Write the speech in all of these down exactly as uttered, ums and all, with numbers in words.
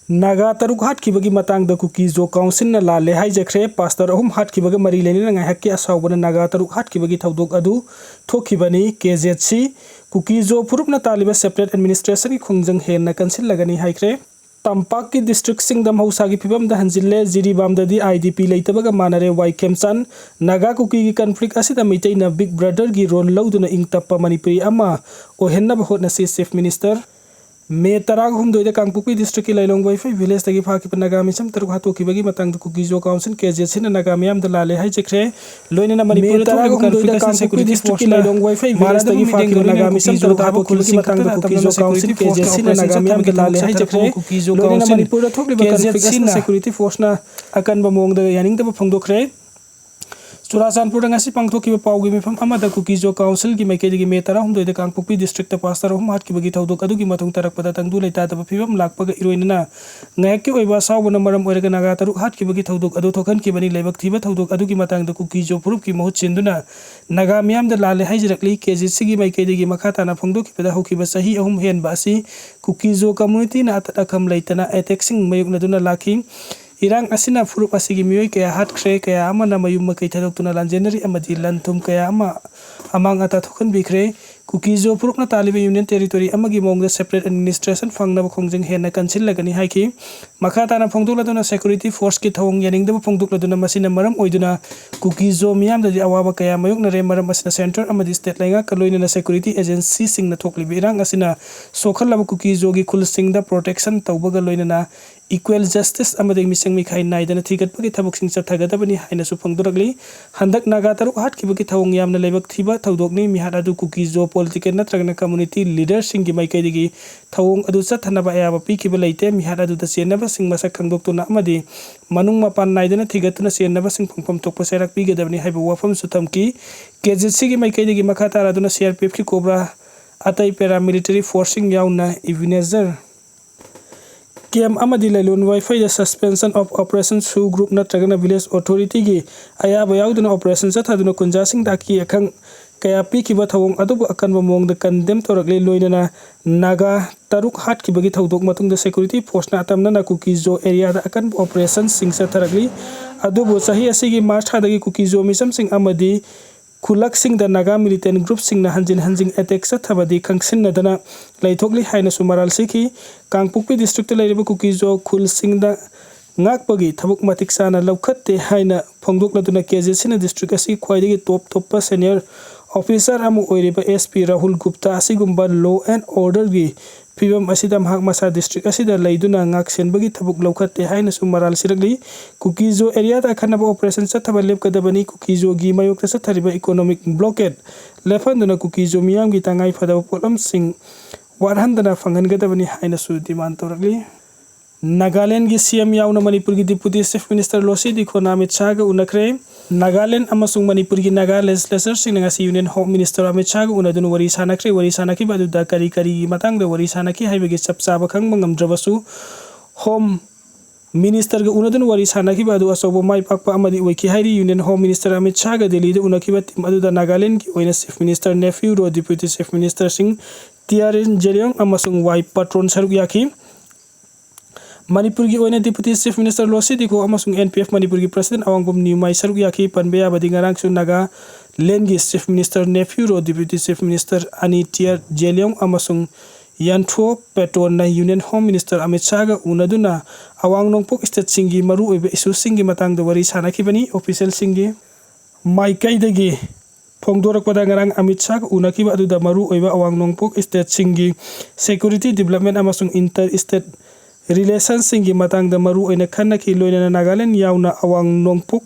ꯅꯥꯒꯥ ꯇꯔꯨꯛ ꯍꯥꯠꯈꯤꯕꯒꯤ ꯃꯇꯥꯡꯗ ꯀꯨꯀꯤ ꯖꯣ ꯀꯥꯎꯟꯁꯤꯜꯅ ꯂꯥꯜꯂꯦ ꯍꯥꯏꯖꯈ꯭ꯔꯦ꯫ ꯄꯥꯁꯇꯔ ꯑꯍꯨꯝ ꯍꯥꯠꯈꯤꯕꯒ ꯃꯔꯤ ꯂꯩꯅꯅ ꯉꯥꯏꯍꯥꯛꯀꯤ ꯑꯁꯥꯎꯕꯅ ꯅꯥꯒꯥ ꯇꯔꯨꯛ ꯍꯥꯠꯈꯤꯕꯒꯤ ꯊꯧꯗꯣꯛ ꯑꯗꯨ ꯊꯣꯛꯈꯤꯕꯅꯤ꯫ ꯀꯦ ꯖꯦꯠ ꯁꯤ ꯀꯨꯀꯤ ꯖꯣ ꯐꯨꯔꯨꯞꯅ ꯇꯥꯜꯂꯤꯕ separate administrationꯒꯤ ꯈꯣꯡꯖꯪ ꯍꯦꯟꯅ ꯀꯟꯁꯤꯜꯂꯒꯅꯤ ꯍꯥꯏꯈ꯭ꯔꯦ꯫ ꯇꯝꯄꯥꯛꯀꯤ districtꯁꯤꯡꯗ ꯃꯍꯧꯁꯥꯒꯤ ꯐꯤꯕꯝꯗ ꯍꯟꯖꯤꯜꯂꯦ꯫ ꯖꯤꯔꯤꯕꯥꯝꯗꯗꯤ ꯑꯥꯏ ꯗꯤ ꯄꯤ ꯂꯩꯇꯕꯒ ꯃꯥꯟꯅꯔꯦ꯫ ꯋꯥꯏ ꯈꯦꯝꯆꯥꯟ꯫ ꯅꯥꯒꯥ ꯀꯨꯀꯤꯒꯤ conflict ꯑꯁꯤꯗ ꯃꯤꯇꯩꯅ big brotherꯒꯤ role ꯂꯧꯗꯨꯅ ꯏꯪ ꯇꯞꯄ ꯃꯅꯤꯄꯨꯔꯤ ꯑꯃ ꯑꯣꯏꯍꯟꯅꯕ ꯍꯣꯠꯅꯁꯤ, Chief Minister꯫ ꯃꯦ ꯇꯔꯥꯍꯨꯝꯗꯣꯏꯗ ꯀꯥꯡꯄꯣꯛꯄꯤ districtꯀꯤ ꯂꯥꯏꯂꯣꯡ ꯋꯥꯏꯐꯩ villageꯇꯒꯤ ꯐꯥꯈꯤꯕ ꯅꯥꯒꯥ ꯃꯤꯁꯝ ꯇꯔꯨꯛ ꯍꯥꯠꯇꯣꯛꯈꯤꯕꯒꯤ ꯃꯇꯥꯡꯗ ꯀꯨꯀꯤ ꯖꯣ ꯀꯥꯎꯟꯁꯤꯜ, ꯀꯦ ꯖꯦꯠ ꯁꯤꯅ ꯅꯥꯒꯥ ꯃꯤꯌꯥꯝꯗ ꯂꯥꯜꯂꯦ ꯍꯥꯏꯖꯈ꯭ꯔꯦ꯫ ꯂꯣꯏꯅꯅ ꯃꯅꯤꯄꯨꯔꯗ ꯊꯣꯛꯂꯤꯕ conflict ꯑꯁꯤꯅ security forceꯅ ꯃꯥꯟꯅꯗꯕ ꯃꯤꯠꯌꯦꯡ ꯂꯣꯏꯅꯅ ꯃꯅꯤꯄꯨꯔꯗ ꯊꯣꯛꯂꯤꯕ conflict ꯑꯁꯤꯅ security forceꯅ ꯑꯀꯟꯕ ꯃꯑꯣꯡꯗ ꯌꯥꯅꯤꯡꯗꯕ ꯐꯣꯡꯗꯣꯛꯈ꯭ꯔꯦ꯫ ꯆꯨꯔꯥꯆꯥꯟꯄꯨꯔꯗ ꯉꯁꯤ ꯄꯥꯡꯊꯣꯛꯈꯤꯕ ꯄꯥꯎꯒꯤ ꯃꯤꯐꯝ ꯑꯃꯗ ꯀꯨꯀꯤ ꯖꯣ ꯀꯥꯎꯟꯁꯤꯜꯒꯤ ꯃꯥꯏꯀꯩꯗꯒꯤ ꯃꯦ ꯇꯔꯥꯍꯨꯝꯗꯣꯏꯗ ꯀꯥꯡꯄꯣꯛꯄꯤ districtꯇ ꯄꯥꯁꯇꯔ ꯑꯍꯨꯝ ꯍꯥꯠꯈꯤꯕꯒꯤ ꯊꯧꯗꯣꯛ ꯑꯗꯨꯒꯤ ꯃꯇꯨꯡ ꯇꯥꯔꯛꯄꯗ ꯇꯪꯗꯨ ꯂꯩꯇꯥꯗꯕ ꯐꯤꯕꯝ ꯂꯥꯛꯄꯒ ꯏꯔꯣꯏꯅꯅ ꯉꯥꯏꯍꯥꯛꯀꯤ ꯑꯣꯏꯕ ꯑꯁꯥꯎꯕꯅ ꯃꯔꯝ ꯑꯣꯏꯔꯒ ꯅꯥꯒꯥ ꯇꯔꯨꯛ ꯍꯥꯠꯈꯤꯕꯒꯤ ꯊꯧꯗꯣꯛ ꯑꯗꯨ ꯊꯣꯛꯍꯟꯈꯤꯕꯅꯤ꯫ ꯂꯥꯏꯕꯛ ꯊꯤꯕ ꯊꯧꯗꯣꯛ ꯑꯗꯨꯒꯤ ꯃꯇꯥꯡꯗ ꯀꯨꯀꯤ ꯖꯣ ꯐꯨꯔꯨꯞꯀꯤ ꯃꯍꯨꯠ ꯁꯤꯟꯗꯨꯅ ꯅꯥꯒꯥ ꯃꯤꯌꯥꯝꯗ ꯂꯥꯜꯂꯦ ꯍꯥꯏꯖꯔꯛꯂꯤ꯫ ꯀꯦ ꯖꯦꯠ ꯁꯤꯒꯤ ꯃꯥꯏꯀꯩꯗꯒꯤ ꯃꯈꯥ ꯇꯥꯅ ꯐꯣꯡꯗꯣꯛꯈꯤꯕꯗ ꯍꯧꯈꯤꯕ ꯆꯍꯤ ꯑꯍꯨꯝ ꯍꯦꯟꯕ ꯑꯁꯤ ꯀꯨꯀꯤ ꯖꯣ communityꯅ ꯑꯇꯠ ꯑꯈꯝ ꯂꯩꯇꯅ attackꯁꯤꯡ ꯃꯥꯌꯣꯛꯅꯗꯨꯅ ꯂꯥꯛꯈꯤ꯫ ꯏꯔꯥꯡ ꯑꯁꯤꯅ ꯐꯨꯔꯨꯞ ꯑꯁꯤꯒꯤ ꯃꯤꯑꯣꯏ ꯀꯌꯥ ꯍꯥꯠꯈ꯭ꯔꯦ, ꯀꯌꯥ ꯑꯃꯅ ꯃꯌꯨꯝ ꯃꯀꯩ ꯊꯥꯗꯣꯛꯇꯨꯅ ꯂꯥꯟꯖꯦꯟꯅꯔꯤ ꯑꯃꯗꯤ ꯂꯟ ꯊꯨꯝ ꯀꯌꯥ ꯑꯃ ꯑꯃꯥꯡ ꯑꯇꯥ ꯊꯣꯛꯍꯟꯕꯤꯈ꯭ꯔꯦ꯫ ꯀꯨꯀꯤ ꯖꯣ ꯐꯨꯔꯨꯞꯅ ꯇꯥꯜꯂꯤꯕ Union Territory ꯑꯃꯒꯤ ꯃꯑꯣꯡꯗ separate administration ꯐꯪꯅꯕ ꯈꯣꯡꯖꯪ ꯍꯦꯟꯅ ꯀꯟꯁꯤꯜꯂꯒꯅꯤ ꯍꯥꯏꯈꯤ꯫ ꯃꯈꯥ ꯇꯥꯅ ꯐꯣꯡꯗꯣꯛꯂꯗꯨꯅ security forceꯀꯤ ꯊꯧꯑꯣꯡ ꯌꯥꯅꯤꯡꯗꯕ ꯐꯣꯡꯗꯣꯛꯂꯗꯨꯅ ꯃꯁꯤꯅ ꯃꯔꯝ ꯑꯣꯏꯗꯨꯅ ꯀꯨꯀꯤ ꯖꯣ ꯃꯤꯌꯥꯝꯗꯗꯤ ꯑꯋꯥꯕ ꯀꯌꯥ ꯃꯥꯌꯣꯛꯅꯔꯦ꯫ ꯃꯔꯝ ꯑꯁꯤꯅ centre ꯑꯃꯗꯤ state ꯂꯩꯉꯥꯛꯀ ꯂꯣꯏꯅꯅ security agencyꯁꯤꯡꯅ ꯊꯣꯛꯂꯤꯕ ꯏꯔꯥꯡ ꯑꯁꯤꯅ ꯁꯣꯛꯍꯜꯂꯕ ꯀꯨꯀꯤ ꯖꯣꯒꯤ ꯈꯨꯜꯁꯤꯡꯗ protection ꯇꯧꯕꯒ ꯂꯣꯏꯅꯅ equal justice ꯑꯃꯗꯤ ꯃꯤꯆꯪ ꯃꯤꯈꯥꯏ ꯅꯥꯏꯗꯅ ꯊꯤꯒꯠꯄꯒꯤ ꯊꯕꯛꯁꯤꯡ ꯆꯠꯊꯒꯗꯕꯅꯤ ꯍꯥꯏꯅꯁꯨ ꯐꯣꯡꯗꯣꯔꯛꯂꯤ꯫ ꯍꯟꯗꯛ ꯅꯥꯒꯥ ꯇꯔꯨꯛ ꯍꯥꯠꯈꯤꯕꯒꯤ ꯊꯧꯑꯣꯡ ꯌꯥꯝꯅ ꯂꯥꯏꯕꯛ ꯊꯤꯕ ꯊꯧꯗꯣꯛꯅꯤ꯫ ꯃꯤꯍꯥꯠ ꯑꯗꯨ ꯀꯨꯀꯤ ꯖꯣ political ꯅꯠꯇ꯭ꯔꯒꯅ community leaderꯁꯤꯡꯒꯤ ꯃꯥꯏꯀꯩꯗꯒꯤ ꯊꯧꯑꯣꯡ ꯑꯗꯨ ꯆꯠꯊꯅꯕ ꯑꯌꯥꯕ ꯄꯤꯈꯤꯕ ꯂꯩꯇꯦ꯫ ꯃꯤꯍꯥꯠ ꯑꯗꯨꯗ ꯆꯦꯟꯅꯕꯁꯤꯡ ꯃꯁꯛ ꯈꯪꯗꯣꯛꯇꯨꯅ ꯑꯃꯗꯤ ꯃꯅꯨꯡ ꯃꯄꯥꯟ ꯅꯥꯏꯗꯅ ꯊꯤꯒꯠꯇꯨꯅ ꯆꯦꯟꯅꯕꯁꯤꯡ ꯐꯪꯐꯝ ꯊꯣꯛꯄ ꯆꯩꯔꯥꯛ ꯄꯤꯒꯗꯕꯅꯤ ꯍꯥꯏꯕ ꯋꯥꯐꯝꯁꯨ ꯊꯝꯈꯤ꯫ ꯀꯦ ꯖꯦꯠ ꯁꯤꯒꯤ ꯃꯥꯏꯀꯩꯗꯒꯤ ꯃꯈꯥ ꯇꯥꯔꯗꯨꯅ ꯁꯤ ꯑꯥꯔ ꯄꯤ ꯑꯦꯐꯀꯤ ꯀꯣꯕ꯭ꯔꯥ ꯑꯇꯩ paramilitary forceꯁꯤꯡ ꯌꯥꯎꯅ Ebenezer camp ꯑꯃꯗꯤ ꯂꯥꯏꯂꯣꯟ ꯋꯥꯏꯐꯩꯗ suspension of operation ꯁꯨ group ꯅꯠꯇ꯭ꯔꯒꯅ village authorityꯒꯤ ꯑꯌꯥꯕ ꯌꯥꯎꯗꯅ operation ꯆꯠꯊꯗꯨꯅ ꯀꯨꯟꯖꯥꯁꯤꯡꯗ ꯑꯀꯤ ꯑꯈꯪ ꯀꯌꯥ ꯄꯤꯈꯤꯕ ꯊꯧꯑꯣꯡ ꯑꯗꯨꯕꯨ ꯑꯀꯟꯕ ꯃꯑꯣꯡꯗ ꯀꯟꯗꯦꯝ ꯇꯧꯔꯛꯂꯤ꯫ ꯂꯣꯏꯅꯅ ꯅꯥꯒꯥ ꯇꯔꯨꯛ ꯍꯥꯠꯈꯤꯕꯒꯤ ꯊꯧꯗꯣꯛ ꯃꯇꯨꯡꯗ ꯁꯦꯀ꯭ꯌꯨꯔꯤꯇꯤ ꯐꯣꯔꯁꯅ ꯑꯇꯝꯅꯅ ꯀꯨꯀꯤꯖꯣ ꯑꯦꯔꯤꯌꯥꯗ ꯑꯀꯟꯕ ꯑꯣꯄꯔꯦꯁꯟꯁꯤꯡ ꯆꯠꯊꯔꯛꯂꯤ꯫ ꯑꯗꯨꯕꯨ ꯆꯍꯤ ꯑꯁꯤꯒꯤ ꯃꯥꯔꯆ ꯊꯥꯗꯒꯤ ꯀꯨꯀꯤꯖꯣ ꯃꯤꯆꯝꯁꯤꯡ ꯑꯃꯗꯤ ꯈꯨꯜꯂꯛꯁꯤꯡꯗ ꯅꯥꯒꯥ ꯃꯤꯂꯤꯇꯦꯟ ꯒ꯭ꯔꯨꯞꯁꯤꯡꯅ ꯍꯟꯖꯤꯟ ꯍꯟꯖꯤꯟ ꯑꯦꯇꯦꯛ ꯆꯠꯊꯕꯗꯤ ꯈꯪꯁꯤꯟꯅꯗꯅ ꯂꯩꯊꯣꯛꯂꯤ ꯍꯥꯏꯅꯁꯨ ꯃꯔꯥꯜ ꯁꯤꯈꯤ꯫ ꯀꯥꯡꯄꯣꯛꯄꯤ ꯗꯤꯁꯇ꯭ꯔꯤꯛꯇ ꯂꯩꯔꯤꯕ ꯀꯨꯀꯤꯖꯣ ꯈꯨꯜꯁꯤꯡꯗ ꯉꯥꯛꯄꯒꯤ ꯊꯕꯛ ꯃꯇꯤꯛ ꯆꯥꯅ ꯂꯧꯈꯠꯇꯦ ꯍꯥꯏꯅ ꯐꯣꯡꯗꯣꯛꯂꯗꯨꯅ ꯀꯦ ꯖꯦ ꯁꯤꯅ ꯗꯤꯁꯇ꯭ꯔꯤꯛ ꯑꯁꯤꯒꯤ ꯈ꯭ꯋꯥꯏꯗꯒꯤ ꯇꯣꯞ ꯇꯣꯞꯄ ꯁꯦꯅꯤꯌꯔ ꯑꯣꯐꯤꯁꯥꯔ ꯑꯃ ꯑꯣꯏꯔꯤꯕ ꯑꯦꯁ ꯄꯤ ꯔꯥꯍꯨꯜ ꯒꯨꯞꯇꯥ ꯑꯁꯤꯒꯨꯝꯕ ꯂꯣ ꯑꯦꯟ ꯑꯣꯔꯗꯔꯒꯤ ꯐꯤꯕꯝ ꯑꯁꯤꯗ ꯃꯍꯥꯛ ꯃꯁꯥ ꯗꯤꯁꯇ꯭ꯔꯤꯛ ꯑꯁꯤꯗ ꯂꯩꯗꯨꯅ ꯉꯥꯛꯁꯦꯟꯕꯒꯤ ꯊꯕꯛ ꯂꯧꯈꯠꯇꯦ ꯍꯥꯏꯅꯁꯨ ꯃꯔꯥꯜ ꯁꯤꯔꯛꯂꯤ꯫ ꯀꯨꯀꯤꯖꯣ ꯑꯦꯔꯤꯌꯥꯗ ꯑꯈꯟꯅꯕ ꯑꯣꯄꯔꯦꯁꯟ ꯆꯠꯊꯕ ꯂꯦꯞꯀꯗꯕꯅꯤ꯫ ꯀꯨꯀꯤꯖꯣꯒꯤ ꯃꯥꯌꯣꯛꯇ ꯆꯠꯊꯔꯤꯕ ꯏꯀꯣꯅꯣꯃꯤꯛ ꯕ꯭ꯂꯣꯀꯦꯠ ꯂꯦꯞꯍꯟꯗꯨꯅ ꯀꯨꯀꯤꯖꯣ ꯃꯤꯌꯥꯝꯒꯤ ꯇꯉꯥꯏ ꯐꯗꯕ ꯄꯣꯠꯂꯝꯁꯤꯡ ꯋꯥꯠꯍꯟꯗꯅ ꯐꯪꯍꯟꯒꯗꯕꯅꯤ ꯍꯥꯏꯅꯁꯨ ꯗꯤꯃꯥꯟ ꯇꯧꯔꯛꯂꯤ꯫ ꯅꯥꯒꯥꯂꯦꯟꯒꯤ ꯁꯤ ꯑꯦꯝ ꯌꯥꯎꯅ ꯃꯅꯤꯄꯨꯔꯒꯤ ꯗꯤꯄꯨꯇꯤ ꯆꯤꯐ ꯃꯤꯅꯤꯁꯇꯔ ꯂꯣꯁꯤ ꯗꯤꯈꯣꯅ ꯑꯃꯤꯠ ꯁꯥꯍꯒ ꯎꯅꯈ꯭ꯔꯦ꯫ ꯅꯥꯒꯥꯂꯦꯟ ꯑꯃꯁꯨꯡ ꯃꯅꯤꯄꯨꯔꯒꯤ ꯅꯥꯒꯥ ꯂꯦꯖꯤꯁꯂꯦꯆꯔꯁꯤꯡꯅ ꯉꯁꯤ ꯌꯨꯅꯤꯌꯟ ꯍꯣꯝ ꯃꯤꯅꯤꯁꯇꯔ ꯑꯃꯤꯠ ꯁꯥꯍꯒ ꯎꯅꯗꯨꯅ ꯋꯥꯔꯤ ꯁꯥꯟꯅꯈ꯭ꯔꯦ꯫ ꯋꯥꯔꯤ ꯁꯥꯟꯅꯈꯤꯕ ꯑꯗꯨꯗ ꯀꯔꯤ ꯀꯔꯤꯒꯤ ꯃꯇꯥꯡꯗ ꯋꯥꯔꯤ ꯁꯥꯟꯅꯈꯤ ꯍꯥꯏꯕꯒꯤ ꯆꯞ ꯆꯥꯕ ꯈꯪꯕ ꯉꯝꯗ꯭ꯔꯕꯁꯨ, ꯍꯣꯝ ꯃꯤꯅꯤꯁꯇꯔꯒ ꯎꯅꯗꯨꯅ ꯋꯥꯔꯤ ꯁꯥꯟꯅꯈꯤꯕ ꯑꯗꯨ ꯑꯆꯧꯕ ꯃꯥꯏ ꯄꯥꯛꯄ ꯑꯃꯗꯤ ꯑꯣꯏꯈꯤ ꯍꯥꯏꯔꯤ꯫ ꯌꯨꯅꯤꯌꯟ ꯍꯣꯝ ꯃꯤꯅꯤꯁꯇꯔ ꯑꯃꯤꯠ ꯁꯥꯍꯒ ꯗꯤꯜꯂꯤꯗ ꯎꯅꯈꯤꯕ ꯇꯤꯝ ꯑꯗꯨꯗ ꯅꯥꯒꯥꯂꯦꯟꯒꯤ ꯑꯣꯏꯅ ꯆꯤꯐ ꯃꯤꯅꯤꯁꯇꯔ ꯅꯦꯐ꯭ꯌꯨ ꯔꯣ, ꯗꯤꯄ꯭ꯌꯨꯇꯤ ꯆꯤꯐ ꯃꯤꯅꯤꯁꯇꯔꯁꯤꯡ ꯇꯤ ꯑꯥꯔ ꯖꯦꯂꯤꯌꯣꯡ ꯑꯃꯁꯨꯡ ꯋꯥꯏ ꯄꯥꯇ꯭ꯔꯣꯟ ꯁꯔꯨꯛ ꯌꯥꯈꯤ꯫ ꯃꯅꯤꯄꯨꯔꯒꯤ ꯑꯣꯏꯅ ꯗꯤꯄ꯭ꯌꯨꯇꯤ ꯆꯤꯐ ꯃꯤꯅꯤꯁꯇꯔ ꯂꯣꯁꯤ ꯗꯤꯈꯣ ꯑꯃꯁꯨꯡ ꯑꯦꯟ ꯄꯤ ꯑꯦꯐ ꯃꯅꯤꯄꯨꯔꯒꯤ ꯄ꯭ꯔꯁꯤꯗꯦꯟ ꯑꯋꯥꯡꯕꯝ ꯅꯤꯌꯨꯃꯥꯏ ꯁꯔꯨꯛ ꯌꯥꯈꯤ꯫ ꯄꯟꯕ ꯌꯥꯕꯗꯤ ꯉꯔꯥꯡꯁꯨ ꯅꯥꯒꯥꯂꯦꯟꯒꯤ ꯆꯤꯐ ꯃꯤꯅꯤꯁꯇꯔ ꯅꯦꯐ꯭ꯌꯨ ꯔꯣ, ꯗꯤꯄ꯭ꯌꯨꯇꯤ ꯆꯤꯐ ꯃꯤꯅꯤꯁꯇꯔ ꯑꯅꯤ ꯇꯤ ꯑꯥꯔ ꯖꯦꯂꯤꯌꯣꯡ ꯑꯃꯁꯨꯡ ꯌꯥꯟꯊ꯭ꯔꯣ ꯄꯦꯇꯣꯟꯅ ꯌꯨꯅꯤꯌꯟ ꯍꯣꯝ ꯃꯤꯅꯤꯁꯇꯔ ꯑꯃꯤꯠ ꯁꯥꯍꯒ ꯎꯅꯗꯨꯅ ꯑꯋꯥꯡ ꯅꯣꯡꯄꯣꯛ ꯁ꯭ꯇꯦꯠꯁꯤꯡꯒꯤ ꯃꯔꯨꯑꯣꯏꯕ ꯏꯁꯨꯁꯤꯡꯒꯤ ꯃꯇꯥꯡꯗ ꯋꯥꯔꯤ ꯁꯥꯅꯈꯤꯕꯅꯤ꯫ ꯑꯣꯐꯤꯁꯤꯌꯦꯜꯁꯤꯡꯒꯤ ꯃꯥꯏꯀꯩꯗꯒꯤ ꯐꯣꯡꯗꯣꯔꯛꯄꯗ, ꯉꯔꯥꯡ ꯑꯃꯤꯠ ꯁꯥꯍꯒ ꯎꯅꯈꯤꯕ ꯑꯗꯨꯗ ꯃꯔꯨꯑꯣꯏꯕ ꯑꯋꯥꯡ ꯅꯣꯡꯄꯣꯛ ꯁ꯭ꯇꯦꯠꯁꯤꯡꯒꯤ ꯁꯦꯀ꯭ꯌꯨꯔꯤꯇꯤ ꯗꯤꯕꯦꯂꯞꯃꯦꯟ ꯑꯃꯁꯨꯡ ꯏꯟꯇꯔ ꯁ꯭ꯇꯦꯠ ꯔꯤꯂꯦꯁꯟꯁꯤꯡꯒꯤ ꯃꯇꯥꯡꯗ ꯃꯔꯨꯑꯣꯏꯅ ꯈꯟꯅꯈꯤ꯫ ꯂꯣꯏꯅꯅ ꯅꯥꯒꯥꯂꯦꯟ ꯌꯥꯎꯅ ꯑꯋꯥꯡ ꯅꯣꯡꯄꯣꯛ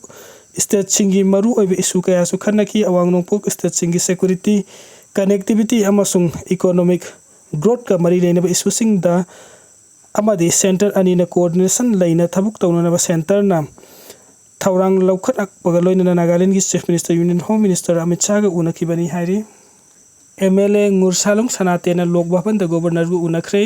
ꯁ꯭ꯇꯦꯠꯁꯤꯡꯒꯤ ꯃꯔꯨꯑꯣꯏꯕ ꯏꯁꯨ ꯀꯌꯥꯁꯨ ꯈꯟꯅꯈꯤ꯫ ꯑꯋꯥꯡ ꯅꯣꯡꯄꯣꯛ ꯁ꯭ꯇꯦꯠꯁꯤꯡꯒꯤ ꯁꯦꯀ꯭ꯌꯨꯔꯤꯇꯤ, ꯀꯅꯦꯛꯇꯤꯕꯤꯇꯤ ꯑꯃꯁꯨꯡ ꯏꯀꯣꯅꯣꯃꯤꯛ ꯒ꯭ꯔꯣꯠꯀ ꯃꯔꯤ ꯂꯩꯅꯕ ꯏꯁꯨꯁꯤꯡꯗ ꯑꯃꯗꯤ ꯁꯦꯟꯇꯔ ꯑꯅꯤꯅ ꯀꯣꯑꯣꯔꯗꯤꯅꯦꯁꯟ ꯂꯩꯅ ꯊꯕꯛ ꯇꯧꯅꯅꯕ ꯁꯦꯟꯇꯔꯅ ꯊꯧꯔꯥꯡ ꯂꯧꯈꯠꯂꯛꯄꯒ ꯂꯣꯏꯅꯅ ꯅꯥꯒꯥꯂꯦꯟꯒꯤ chief minister, union home minister Amit ꯁꯥꯍꯒ ꯎꯅꯈꯤꯕꯅꯤ ꯍꯥꯏꯔꯤ꯫ ꯑꯦꯝ ꯑꯦꯜ ꯑꯦ ꯉꯨꯔꯁꯥꯂꯨꯡ ꯁꯅꯥꯇꯦꯟꯅ ꯂꯣꯛ ꯚꯕꯟꯗ ꯒꯣꯕꯔꯅꯔꯕꯨ ꯎꯅꯈ꯭ꯔꯦ꯫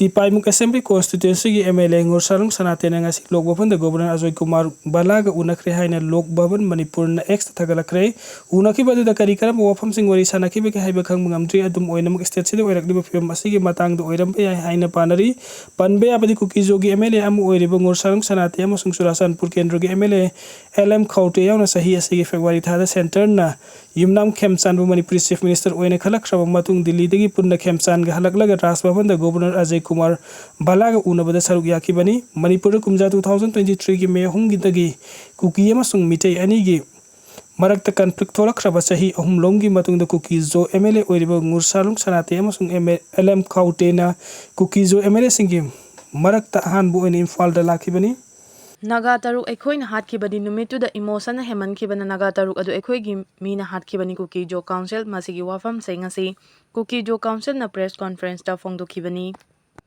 ꯇꯤꯄꯥꯏꯃꯨꯛ Assembly Constituency ꯒꯤ M L A ꯉꯨꯔꯁꯥꯂꯨꯡ ꯁꯅꯥꯇꯦꯅ ꯉꯁꯤ ꯂꯣꯛ ꯚꯕꯟꯗ Governor ꯑꯖꯣꯏ ꯀꯨꯃꯥꯔ ꯚꯂꯥꯒ ꯎꯅꯈ꯭ꯔꯦ ꯍꯥꯏꯅ ꯂꯣꯛ ꯚꯕꯟ ꯃꯅꯤꯄꯨꯔꯅ X ꯇ ꯊꯥꯒꯠꯂꯛꯈ꯭ꯔꯦ꯫ ꯎꯅꯈꯤꯕ ꯑꯗꯨꯗ ꯀꯔꯤ ꯀꯔꯝꯕ ꯋꯥꯐꯝꯁꯤꯡ ꯋꯥꯔꯤ ꯁꯥꯅꯈꯤꯕꯒꯦ ꯍꯥꯏꯕ ꯈꯪꯕ ꯉꯝꯗ꯭ꯔꯤ꯫ ꯑꯗꯨꯝ ꯑꯣꯏꯅꯃꯛ, state ꯁꯤꯗ ꯑꯣꯏꯔꯛꯂꯤꯕ ꯐꯤꯕꯝ ꯑꯁꯤꯒꯤ ꯃꯇꯥꯡꯗ ꯑꯣꯏꯔꯝꯕ ꯌꯥꯏ ꯍꯥꯏꯅ ꯄꯥꯅꯔꯤ꯫ ꯄꯟꯕ ꯌꯥꯕꯗꯤ, ꯀꯨꯀꯤꯖꯣꯒꯤ M L A ꯑꯃ ꯑꯣꯏꯔꯤꯕ ꯉꯨꯔꯁꯥꯂꯨꯡ ꯁꯅꯥꯇꯦ ꯑꯃꯁꯨꯡ ꯆꯨꯔꯥꯆꯥꯟꯄꯨꯔ ꯀꯦꯟꯗ꯭ꯔꯒꯤ M L A L M ꯈꯧꯇꯦ ꯌꯥꯎꯅ ꯆꯍꯤ ꯑꯁꯤꯒꯤ February ꯊꯥꯗ centre ꯅ ꯌꯨꯝꯅꯥꯝ ꯈꯦꯝꯆꯥꯟꯕꯨ ꯃꯅꯤꯄꯨꯔꯤ Chief Minister ꯑꯣꯏꯅ ꯈꯜꯂꯛꯈ꯭ꯔꯕ ꯃꯇꯨꯡ ꯗꯤꯜꯂꯤꯗꯒꯤ ꯄꯨꯟꯅ ꯈꯦꯝꯆꯥꯟꯒ ꯍꯜꯂꯛꯂꯒ ꯔꯥꯖ ꯚꯕꯟꯗ Governor ꯑꯖꯌ ꯀꯨꯃꯥꯔ ꯚꯂꯥꯒ ꯎꯅꯕꯗ ꯁꯔꯨꯛ ꯌꯥꯈꯤꯕꯅꯤ꯫ ꯃꯅꯤꯄꯨꯔꯗ ꯀꯨꯝꯖꯥ two thousand twenty three ꯒꯤ May ꯑꯍꯨꯝꯒꯤꯗꯒꯤ ꯀꯨꯀꯤ ꯑꯃꯁꯨꯡ ꯃꯤꯇꯩ ꯑꯅꯤꯒꯤ ꯃꯔꯛꯇ conflict ꯊꯣꯛꯂꯛꯈ꯭ꯔꯕ ꯆꯍꯤ ꯑꯍꯨꯝꯂꯣꯝꯒꯤ ꯃꯇꯨꯡꯗ ꯀꯨꯀꯤꯖꯣ M L A ꯑꯣꯏꯔꯤꯕ ꯉꯨꯔꯁꯥꯂꯨꯡ ꯁꯅꯥꯇꯦ ꯑꯃꯁꯨꯡ M L, L M ꯈꯧꯇꯦꯅ ꯀꯨꯀꯤꯖꯣ M L A ꯁꯤꯡꯒꯤ ꯃꯔꯛꯇ ꯑꯍꯥꯟꯕ ꯑꯣꯏꯅ ꯏꯝꯐꯥꯜꯗ ꯂꯥꯛꯈꯤꯕꯅꯤ꯫ ꯅꯥꯒꯥ ꯇꯔꯨꯛ ꯑꯩꯈꯣꯏꯅ ꯍꯥꯠꯈꯤꯕꯅꯤ꯫ ꯅꯨꯃꯤꯠꯇꯨꯗ emotion ꯅ ꯍꯦꯟꯃꯟꯈꯤꯕꯅ ꯅꯥꯒꯥ ꯇꯔꯨꯛ ꯑꯗꯨ ꯑꯩꯈꯣꯏꯒꯤ ꯃꯤꯅ ꯍꯥꯠꯈꯤꯕꯅꯤ꯫ ꯀꯨꯀꯤꯖꯣ Council ꯃꯁꯤꯒꯤ ꯋꯥꯐꯝꯁꯦ ꯉꯁꯤ ꯀꯨꯀꯤꯖꯣ Council ꯅ press conference ꯇ ꯐꯣꯡꯗꯣꯛꯈꯤꯕꯅꯤ꯫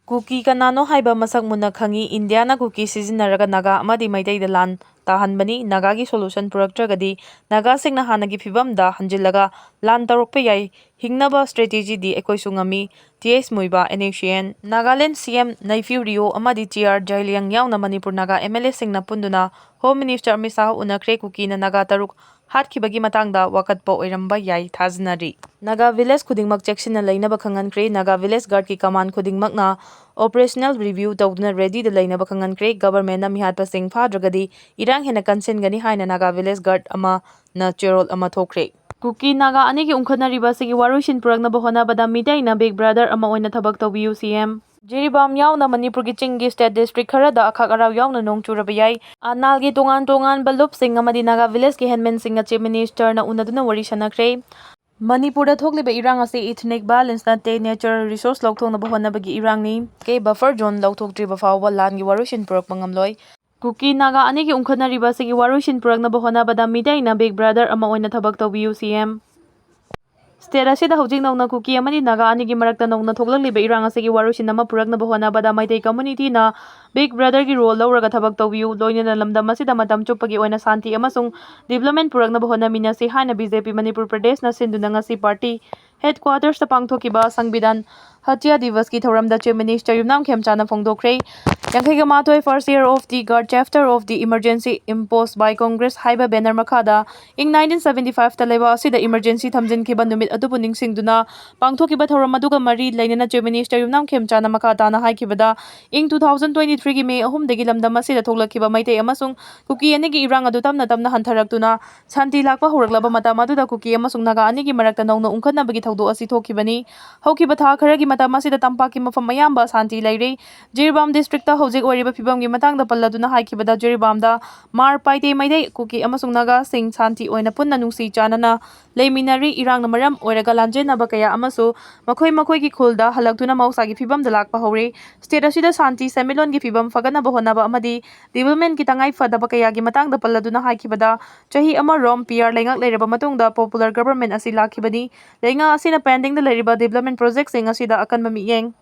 ꯀꯨꯀꯤ ꯀꯅꯥꯅꯣ ꯍꯥꯏꯕ ꯃꯁꯛ ꯃꯨꯟꯅ ꯈꯪꯏ꯫ ꯏꯟꯗꯤꯌꯥꯅ ꯀꯨꯀꯤ ꯁꯤꯖꯤꯟꯅꯔꯒ ꯅꯥꯒꯥ ꯑꯃꯗꯤ ꯃꯩꯇꯩꯗ ꯂꯥꯟ ꯇꯥꯍꯟꯕꯅꯤ꯫ ꯅꯥꯒꯥꯒꯤ solution ꯄꯨꯔꯛꯇ꯭ꯔꯒꯗꯤ ꯅꯥꯒꯥꯁꯤꯡꯅ ꯍꯥꯟꯅꯒꯤ ꯐꯤꯕꯝꯗ ꯍꯟꯖꯤꯜꯂꯒ ꯂꯥꯟ ꯇꯧꯔꯛꯄ ꯌꯥꯏ꯫ ꯍꯤꯡꯅꯕ strategy ꯗꯤ ꯑꯩꯈꯣꯏꯁꯨ ꯉꯝꯃꯤ꯫ T H ꯃꯨꯏꯕꯥ, N H C N, Nagaland C M Neiphiu Rio ꯑꯃꯗꯤ T R Zeliang ꯌꯥꯎꯅ Manipur Naga M L A ꯁꯤꯡꯅ ꯄꯨꯟꯗꯨꯅ Home Minister ꯑꯃꯤꯠ ꯁꯥꯍ ꯎꯅꯈ꯭ꯔꯦ꯫ ꯀꯨꯀꯤꯅ ꯅꯥꯒꯥ ꯇꯔꯨꯛ ꯍꯥꯠꯈꯤꯕꯒꯤ ꯃꯇꯥꯡꯗ ꯋꯥꯀꯠꯄ ꯑꯣꯏꯔꯝꯕ ꯌꯥꯏ ꯊꯥꯖꯅꯔꯤ꯫ ꯅꯥꯒꯥ village ꯈꯨꯗꯤꯡꯃꯛ ꯆꯦꯛꯁꯤꯟꯅ ꯂꯩꯅꯕ ꯈꯪꯍꯟꯈ꯭ꯔꯦ꯫ ꯅꯥꯒꯥ village guard ꯀꯤ command ꯈꯨꯗꯤꯡꯃꯛꯅ operational review ꯇꯧꯗꯨꯅ ready ꯗ ꯂꯩꯅꯕ ꯈꯪꯍꯟꯈ꯭ꯔꯦ꯫ Government ꯅ ꯃꯤꯍꯥꯠꯄꯁꯤꯡ ꯐꯥꯗ꯭ꯔꯒꯗꯤ ꯏꯔꯥꯡ ꯍꯦꯟꯅ ꯀꯟꯁꯤꯟꯒꯅꯤ ꯍꯥꯏꯅ ꯅꯥꯒꯥ village guard ꯑꯃꯅ ꯆꯦꯔꯣꯜ ꯑꯃ ꯊꯣꯛꯈ꯭ꯔꯦ꯫ ꯀꯨꯀꯤ ꯅꯥꯒꯥ ꯑꯅꯤꯒꯤ ꯎꯪꯈꯠꯅꯔꯤꯕ ꯑꯁꯤꯒꯤ ꯋꯥꯔꯣꯏꯁꯤꯟ ꯄꯨꯔꯛꯅꯕ ꯍꯣꯠꯅꯕꯗ ꯃꯤꯇꯩꯅ big brother ꯑꯃ ꯑꯣꯏꯅ ꯊꯕꯛ ꯇꯧꯕꯤꯌꯨ, C M꯫ ꯖꯤꯔꯤꯕꯥꯝ ꯌꯥꯎꯅ ꯃꯅꯤꯄꯨꯔꯒꯤ ꯆꯤꯡꯒꯤ state district ꯈꯔꯗ ꯑꯈꯥꯛ ꯑꯔꯥꯎ ꯌꯥꯎꯅ ꯅꯣꯡ ꯆꯨꯔꯕ ꯌꯥꯏ꯫ ꯑꯅꯥꯜꯒꯤ ꯇꯣꯉꯥꯟ ꯇꯣꯉꯥꯟꯕ ꯂꯨꯞꯁꯤꯡ ꯑꯃꯗꯤ ꯅꯥꯒꯥ village ꯀꯤ headman ꯁꯤꯡꯒ Chief Minister ꯅ ꯎꯅꯗꯨꯅ ꯋꯥꯔꯤ ꯁꯥꯟꯅꯈ꯭ꯔꯦ꯫ ꯃꯅꯤꯄꯨꯔꯗ ꯊꯣꯛꯂꯤꯕ ꯏꯔꯥꯡ ꯑꯁꯤ ethnic violence ꯅꯠꯇꯦ, natural resource ꯂꯧꯊꯣꯛꯅꯕ ꯍꯣꯠꯅꯕꯒꯤ ꯏꯔꯥꯡꯅꯤ꯫ ꯀꯦ buffer zone ꯂꯧꯊꯣꯛꯇ꯭ꯔꯤꯕ ꯐꯥꯎꯕ ꯂꯥꯟꯒꯤ ꯋꯥꯔꯣꯏꯁꯤꯟ ꯄꯨꯔꯛꯄ ꯉꯝꯂꯣꯏ꯫ ꯀꯨꯀꯤ ꯅꯥꯒꯥ ꯑꯅꯤꯒꯤ ꯎꯪꯈꯠꯅꯔꯤꯕ ꯑꯁꯤꯒꯤ ꯋꯥꯔꯣꯏꯁꯤꯟ ꯄꯨꯔꯛꯅꯕ ꯍꯣꯠꯅꯕꯗ ꯃꯤꯇꯩꯅ big brother ꯑꯃ ꯑꯣꯏꯅ ꯊꯕꯛ ꯇꯧꯕꯤꯌꯨ, C M꯫ State ꯑꯁꯤꯗ ꯍꯧꯖꯤꯛ ꯅꯧꯅ ꯀꯨꯀꯤ ꯑꯃꯗꯤ ꯅꯥꯒꯥ ꯑꯅꯤꯒꯤ ꯃꯔꯛꯇ ꯅꯧꯅ ꯊꯣꯛꯂꯛꯂꯤꯕ ꯏꯔꯥꯡ ꯑꯁꯤꯒꯤ ꯋꯥꯔꯣꯏꯁꯤꯟ ꯑꯃ ꯄꯨꯔꯛꯅꯕ ꯍꯣꯠꯅꯕꯗ ꯃꯩꯇꯩ communityꯅ big brotherꯒꯤ role ꯂꯧꯔꯒ ꯊꯕꯛ ꯇꯧꯕꯤꯌꯨ, ꯂꯣꯏꯅꯅ ꯂꯝꯗꯝ ꯑꯁꯤꯗ ꯃꯇꯝ ꯆꯨꯞꯄꯒꯤ ꯑꯣꯏꯅ ꯁꯥꯟꯇꯤ ꯑꯃꯁꯨꯡ development ꯄꯨꯔꯛꯅꯕ ꯍꯣꯠꯅꯃꯤꯟꯅꯁꯤ ꯍꯥꯏꯅ BJP ꯃꯅꯤꯄꯨꯔ ꯄ꯭ꯔꯗꯦꯁꯅ ꯁꯤꯟꯗꯨꯅ ꯉꯁꯤ party headquartersꯇ ꯄꯥꯡꯊꯣꯛꯈꯤꯕ ꯁꯪꯕꯤꯙꯥꯟ ꯍꯇ꯭ꯌꯥ ꯗꯤꯕꯁꯀꯤ ꯊꯧꯔꯝꯗ Chief Minister ꯌꯨꯝꯅꯥꯝ ꯈꯦꯝꯆꯥꯅ ꯐꯣꯡꯗꯣꯛꯈ꯭ꯔꯦ꯫ ꯌꯥꯡꯈꯩꯒ ꯃꯥꯊꯣꯏ first year of the guard chapter of the emergency imposed by Congress ꯍꯥꯏꯕ banner ꯃꯈꯥꯗ ꯏꯪ nineteen seventy fiveꯇ ꯂꯩꯕꯥꯛ ꯑꯁꯤꯗ emergency ꯊꯝꯖꯤꯟꯈꯤꯕ ꯅꯨꯃꯤꯠ ꯑꯗꯨꯕꯨ ꯅꯤꯡꯁꯤꯡꯗꯨꯅ ꯄꯥꯡꯊꯣꯛꯈꯤꯕ ꯊꯧꯔꯝ ꯑꯗꯨꯒ ꯃꯔꯤ ꯂꯩꯅꯅ Chief Minister ꯌꯨꯝꯅꯥꯝ ꯈꯦꯝꯆꯥꯅ ꯃꯈꯥ ꯇꯥꯅ ꯍꯥꯏꯈꯤꯕꯗ, ꯏꯪ two thousand twenty threeꯒꯤ May ꯑꯍꯨꯝꯗꯒꯤ ꯂꯝꯗꯝ ꯑꯁꯤꯗ ꯊꯣꯛꯂꯛꯈꯤꯕ ꯃꯩꯇꯩ ꯑꯃꯁꯨꯡ ꯀꯨꯀꯤ ꯑꯅꯤꯒꯤ ꯏꯔꯥꯡ ꯑꯗꯨ ꯇꯞꯅ ꯇꯞꯅ ꯍꯟꯊꯔꯛꯇꯨꯅ ꯁꯥꯟꯇꯤ ꯂꯥꯛꯄ ꯍꯧꯔꯛꯂꯕ ꯃꯇꯝ ꯑꯗꯨꯗ ꯀꯨꯀꯤ ꯑꯃꯁꯨꯡ ꯅꯥꯒꯥ ꯑꯅꯤꯒꯤ ꯃꯔꯛꯇ ꯅꯧꯅ ꯎꯪꯈꯠꯅꯕꯒꯤ ꯊꯧꯗꯣꯛ ꯑꯁꯤ ꯊꯣꯛꯈꯤꯕꯅꯤ꯫ ꯍꯧꯈꯤꯕ ꯊꯥ ꯈꯔꯒꯤ ꯃꯇꯝ ꯑꯁꯤꯗ ꯇꯝꯄꯥꯛꯀꯤ ꯃꯐꯝ ꯑꯌꯥꯝꯕ ꯁꯥꯟꯇꯤ ꯂꯩꯔꯤ꯫ ꯖꯤꯔꯤꯕꯥꯝ districtꯇ ꯍꯧꯖꯤꯛ ꯑꯣꯏꯔꯤꯕ ꯐꯤꯕꯝꯒꯤ ꯃꯇꯥꯡꯗ ꯄꯜꯂꯗꯨꯅ ꯍꯥꯏꯈꯤꯕꯗ, ꯖꯤꯔꯤꯕꯥꯝꯗ ꯃꯥꯔ ꯄꯥꯏꯇꯦ ꯃꯩꯇꯩ, ꯀꯨꯀꯤ ꯑꯃꯁꯨꯡ ꯅꯥꯒꯥꯁꯤꯡ ꯁꯥꯟꯇꯤ ꯑꯣꯏꯅ ꯄꯨꯟꯅ ꯅꯨꯡꯁꯤ ꯆꯥꯟꯅꯅ ꯂꯩꯃꯤꯟꯅꯔꯤ꯫ ꯏꯔꯥꯡꯅ ꯃꯔꯝ ꯑꯣꯏꯔꯒ ꯂꯥꯟꯖꯦꯟꯅꯕ ꯀꯌꯥ ꯑꯃꯁꯨ ꯃꯈꯣꯏ ꯃꯈꯣꯏꯒꯤ ꯈꯨꯜꯗ ꯍꯜꯂꯛꯇꯨꯅ ꯃꯍꯧꯁꯥꯒꯤ ꯐꯤꯕꯝꯗ ꯂꯥꯛꯄ ꯍꯧꯔꯦ꯫ State ꯑꯁꯤꯗ ꯁꯥꯟꯇꯤ ꯁꯦꯟꯃꯤꯠꯂꯣꯟꯒꯤ ꯐꯤꯕꯝ ꯐꯒꯠꯅꯕ ꯍꯣꯠꯅꯕ ꯑꯃꯗꯤ developmentꯀꯤ ꯇꯉꯥꯏ ꯐꯗꯕ ꯀꯌꯥꯒꯤ ꯃꯇꯥꯡꯗ ꯄꯜꯂꯗꯨꯅ ꯍꯥꯏꯈꯤꯕꯗ, ꯆꯍꯤ ꯑꯃꯔꯣꯝ PR ꯂꯩꯉꯥꯛ ꯂꯩꯔꯕ ꯃꯇꯨꯡꯗ popular government ꯑꯁꯤ ꯂꯥꯛꯈꯤꯕꯅꯤ꯫ ꯂꯩꯉꯥꯛ ꯑꯁꯤꯅ pendingꯗ ꯂꯩꯔꯤꯕ development projectꯁꯤꯡ ꯑꯁꯤꯗ ꯑꯀꯟꯕ ꯃꯤꯠꯌꯦꯡ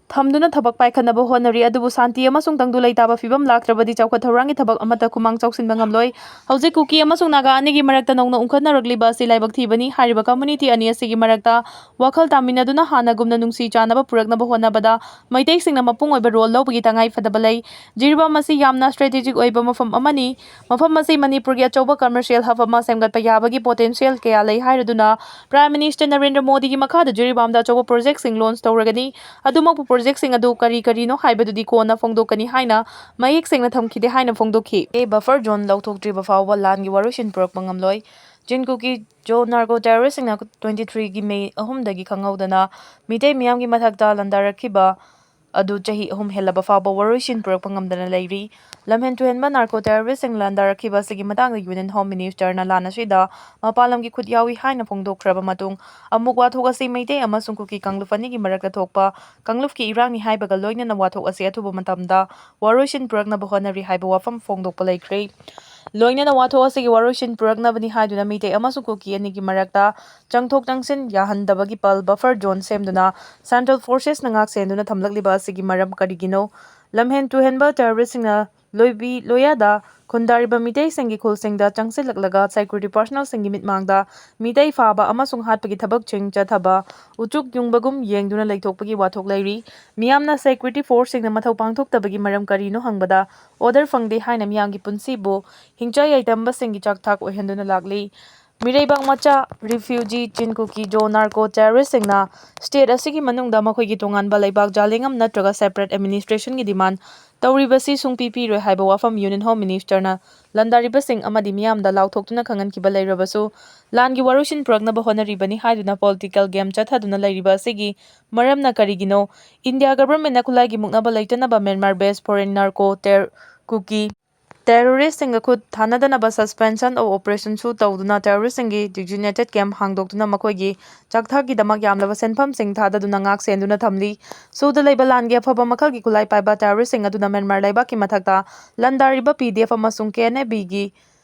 ꯊꯝꯗꯨꯅ ꯊꯕꯛ ꯄꯥꯏꯈꯠꯅꯕ ꯍꯣꯠꯅꯔꯤ, ꯑꯗꯨꯕꯨ ꯁꯥꯟꯇꯤ ꯑꯃꯁꯨꯡ ꯇꯪꯗꯨ ꯂꯩꯇꯥꯕ ꯐꯤꯕꯝ ꯂꯥꯛꯇ꯭ꯔꯕꯗꯤ ꯆꯥꯎꯈꯠ ꯊꯧꯔꯥꯡꯒꯤ ꯊꯕꯛ ꯑꯃꯠꯇ ꯈꯨꯃꯥꯡ ꯆꯥꯎꯁꯤꯟꯕ ꯉꯝꯂꯣꯏ꯫ ꯍꯧꯖꯤꯛ ꯀꯨꯀꯤ ꯑꯃꯁꯨꯡ ꯅꯥꯒꯥ ꯑꯅꯤꯒꯤ ꯃꯔꯛꯇ ꯅꯧꯅ ꯎꯪꯈꯠꯅꯔꯛꯂꯤꯕ ꯑꯁꯤ ꯂꯥꯏꯕꯛ ꯊꯤꯕꯅꯤ꯫ ꯍꯥꯏꯔꯤꯕ community ꯑꯅꯤ ꯑꯁꯤꯒꯤ ꯃꯔꯛꯇ ꯋꯥꯈꯜ ꯇꯥꯃꯤꯟꯅꯗꯨꯅ ꯍꯥꯟꯅꯒꯨꯝꯅ ꯅꯨꯡꯁꯤ ꯆꯥꯟꯅꯕ ꯄꯨꯔꯛꯅꯕ ꯍꯣꯠꯅꯕꯗ ꯃꯩꯇꯩꯁꯤꯡꯅ ꯃꯄꯨꯡ ꯑꯣꯏꯕ role ꯂꯧꯕꯒꯤ ꯇꯉꯥꯏ ꯐꯗꯕ ꯂꯩ꯫ ꯖꯤꯔꯤꯕꯥꯝ ꯑꯁꯤ ꯌꯥꯝꯅ strategic ꯑꯣꯏꯕ ꯃꯐꯝ ꯑꯃꯅꯤ꯫ ꯃꯐꯝ ꯑꯁꯤ ꯃꯅꯤꯄꯨꯔꯒꯤ ꯑꯆꯧꯕ commercial hub ꯑꯃ ꯁꯦꯝꯒꯠꯄ ꯌꯥꯕꯒꯤ potential ꯀꯌꯥ ꯂꯩ ꯍꯥꯏꯔꯗꯨꯅ Prime Minister ꯅꯔꯦꯟꯗ꯭ꯔ ꯃꯣꯗꯤꯒꯤ ꯃꯈꯥꯗ ꯖꯤꯔꯤꯕꯥꯝꯗ ꯑꯆꯧꯕ projectꯁꯤꯡ launch ꯇꯧꯔꯒꯅꯤ꯫ ꯑꯗꯨꯃꯛꯄꯨ projectꯁꯤꯡ ꯑꯗꯨ ꯀꯔꯤ ꯀꯔꯤꯅꯣ ꯍꯥꯏꯕꯗꯨꯗꯤ ꯀꯣꯟꯅ ꯐꯣꯡꯗꯣꯛꯀꯅꯤ ꯍꯥꯏꯅ ꯃꯌꯦꯛ ꯁꯦꯡꯅ ꯊꯝꯈꯤꯗꯦ ꯍꯥꯏꯅ ꯐꯣꯡꯗꯣꯛꯈꯤ꯫ Buffer zone ꯂꯧꯊꯣꯛꯇ꯭ꯔꯤꯕ ꯐꯥꯎꯕ ꯂꯥꯟꯒꯤ ꯋꯥꯔꯣꯏꯁꯤꯟ ꯄꯨꯔꯛꯄ ꯉꯝꯂꯣꯏ꯫ ꯖꯤꯟ ꯀꯨꯀꯤ ꯖꯣ narco terroristꯁꯤꯡꯅ twenty threeꯒꯤ May ꯑꯍꯨꯝꯗꯒꯤ ꯈꯪꯍꯧꯗꯅ ꯃꯤꯇꯩ ꯃꯤꯌꯥꯝꯒꯤ ꯃꯊꯛꯇ ꯂꯥꯟꯗꯥꯔꯛꯈꯤꯕ ꯑꯗꯨ ꯆꯍꯤ ꯑꯍꯨꯝ ꯍꯦꯜꯂꯕ ꯐꯥꯎꯕ ꯋꯥꯔꯣꯏꯁꯤꯟ ꯄꯨꯔꯛꯄ ꯉꯝꯗꯅ ꯂꯩꯔꯤ꯫ ꯂꯝꯍꯦꯟ ꯇꯨꯍꯦꯟꯕ narco terroristꯁꯤꯡ ꯂꯥꯟꯗꯥꯔꯛꯈꯤꯕ ꯑꯁꯤꯒꯤ ꯃꯇꯥꯡꯗ Union Home Ministerꯅ ꯂꯥꯟ ꯑꯁꯤꯗ ꯃꯄꯥꯟ ꯂꯝꯒꯤ ꯈꯨꯠ ꯌꯥꯎꯏ ꯍꯥꯏꯅ ꯐꯣꯡꯗꯣꯛꯈ꯭ꯔꯕ ꯃꯇꯨꯡ, ꯑꯃꯨꯛ ꯋꯥꯊꯣꯛ ꯑꯁꯤ ꯃꯩꯇꯩ ꯑꯃꯁꯨꯡ ꯀꯨꯀꯤ ꯀꯥꯡꯂꯨꯞ ꯑꯅꯤꯒꯤ ꯃꯔꯛꯇ ꯊꯣꯛꯄ ꯀꯥꯡꯂꯨꯞꯀꯤ ꯏꯔꯥꯡꯅꯤ ꯍꯥꯏꯕꯒ ꯂꯣꯏꯅꯅ ꯋꯥꯊꯣꯛ ꯑꯁꯤ ꯑꯊꯨꯕ ꯃꯇꯝꯗ ꯋꯥꯔꯣꯏꯁꯤꯟ ꯄꯨꯔꯛꯅꯕ ꯍꯣꯠꯅꯔꯤ ꯍꯥꯏꯕ ꯋꯥꯐꯝ ꯐꯣꯡꯗꯣꯛꯄ ꯂꯩꯈ꯭ꯔꯦ꯫ ꯂꯣꯏꯅꯅ ꯋꯥꯊꯣꯛ ꯑꯁꯤꯒꯤ ꯋꯥꯔꯣꯏꯁꯤꯟ ꯄꯨꯔꯛꯅꯕꯅꯤ ꯍꯥꯏꯗꯨꯅ ꯃꯤꯇꯩ ꯑꯃꯁꯨꯡ ꯀꯨꯀꯤ ꯑꯅꯤꯒꯤ ꯃꯔꯛꯇ ꯆꯪꯊꯣꯛ ꯆꯪꯁꯤꯟ ꯌꯥꯍꯟꯗꯕꯒꯤ ꯄꯜ buffer zone ꯁꯦꯝꯗꯨꯅ Central Forcesꯅ ꯉꯥꯛ ꯁꯦꯟꯗꯨꯅ ꯊꯝꯂꯛꯂꯤꯕ ꯑꯁꯤꯒꯤ ꯃꯔꯝ ꯀꯔꯤꯒꯤꯅꯣ? ꯂꯝꯍꯦꯟ ꯇꯨꯍꯦꯟꯕ terroristꯁꯤꯡꯅ ꯂꯣꯏꯕꯤ ꯂꯣꯌꯥꯗ ꯈꯨꯟꯗꯥꯔꯤꯕ ꯃꯤꯇꯩꯁꯤꯡꯒꯤ ꯈꯨꯜꯁꯤꯡꯗ ꯆꯪꯁꯤꯜꯂꯛꯂꯒ security personnelꯁꯤꯡꯒꯤ ꯃꯤꯠꯃꯥꯡꯗ ꯃꯤꯇꯩ ꯐꯥꯕ ꯑꯃꯁꯨꯡ ꯍꯥꯠꯄꯒꯤ ꯊꯕꯛꯁꯤꯡ ꯆꯠꯊꯕ ꯎꯆꯨꯛ ꯌꯨꯡꯕꯒꯨꯝ ꯌꯦꯡꯗꯨꯅ ꯂꯩꯊꯣꯛꯄꯒꯤ ꯋꯥꯊꯣꯛ ꯂꯩꯔꯤ꯫ ꯃꯤꯌꯥꯝꯅ security forceꯁꯤꯡꯅ ꯃꯊꯧ ꯄꯥꯡꯊꯣꯛꯇꯕꯒꯤ ꯃꯔꯝ ꯀꯔꯤꯅꯣ ꯍꯪꯕꯗ order ꯐꯪꯗꯦ ꯍꯥꯏꯅ ꯃꯤꯌꯥꯝꯒꯤ ꯄꯨꯟꯁꯤꯕꯨ ꯍꯤꯡꯆꯥꯏ ꯌꯥꯏꯇꯝꯕꯁꯤꯡꯒꯤ ꯆꯥꯛꯊꯥꯛ ꯑꯣꯏꯍꯟꯗꯨꯅ ꯂꯥꯛꯂꯤ꯫ ꯃꯤꯔꯩꯕꯥꯛ ꯃꯆꯥ, refugee, ꯆꯤꯟ ꯀꯨꯀꯤ, ꯖꯣ narco terroristꯁꯤꯡꯅ state ꯑꯁꯤꯒꯤ ꯃꯅꯨꯡꯗ ꯃꯈꯣꯏꯒꯤ ꯇꯣꯉꯥꯟꯕ ꯂꯩꯕꯥꯛ ꯖꯥꯂꯦꯡꯉꯝ ꯅꯠꯇ꯭ꯔꯒ separate administrationꯒꯤ demand ꯇꯧꯔꯤꯕꯁꯤ ꯁꯨꯡꯄꯤ ꯄꯤꯔꯣꯏ ꯍꯥꯏꯕ ꯋꯥꯐꯝ Union Home Ministerꯅ ꯂꯥꯟꯗꯥꯔꯤꯕꯁꯤꯡ ꯑꯃꯗꯤ ꯃꯤꯌꯥꯝꯗ ꯂꯥꯎꯊꯣꯛꯇꯨꯅ ꯈꯪꯍꯟꯈꯤꯕ ꯂꯩꯔꯕꯁꯨ, ꯂꯥꯟꯒꯤ ꯋꯥꯔꯣꯏꯁꯤꯟ ꯄꯨꯔꯛꯅꯕ ꯍꯣꯠꯅꯔꯤꯕꯅꯤ ꯍꯥꯏꯗꯨꯅ political game ꯆꯠꯊꯗꯨꯅ ꯂꯩꯔꯤꯕ ꯑꯁꯤꯒꯤ ꯃꯔꯝꯅ ꯀꯔꯤꯒꯤꯅꯣ? India governmentꯅ ꯈꯨꯠꯂꯥꯏꯒꯤ ꯃꯨꯛꯅꯕ ꯂꯩꯇꯅꯕ Myanmar based foreign narco ter-, ꯀꯨꯀꯤ terroristꯁꯤꯡꯒ ꯈꯨꯠ ꯊꯥꯅꯗꯅꯕ suspension of operationꯁꯨ ꯇꯧꯗꯨꯅ terroristꯁꯤꯡꯒꯤ designated camp ꯍꯥꯡꯗꯣꯛꯇꯨꯅ ꯃꯈꯣꯏꯒꯤ ꯆꯥꯛꯊꯥꯛꯀꯤꯗꯃꯛ ꯌꯥꯝꯂꯕ ꯁꯦꯟꯐꯝꯁꯤꯡ ꯊꯥꯗꯗꯨꯅ ꯉꯥꯛ ꯁꯦꯟꯗꯨꯅ ꯊꯝꯂꯤ꯫ ꯁꯨꯗ ꯂꯩꯕ ꯂꯥꯟꯒꯤ ꯑꯐꯕ ꯃꯈꯜꯒꯤ ꯈꯨꯠꯂꯥꯏ ꯄꯥꯏꯕ terroristꯁꯤꯡ ꯑꯗꯨꯅ Myanmar ꯂꯩꯕꯥꯛꯀꯤ ꯃꯊꯛꯇ ꯂꯥꯟꯗꯥꯔꯤꯕ P D F ꯑꯃꯁꯨꯡ K N A Bꯒꯤ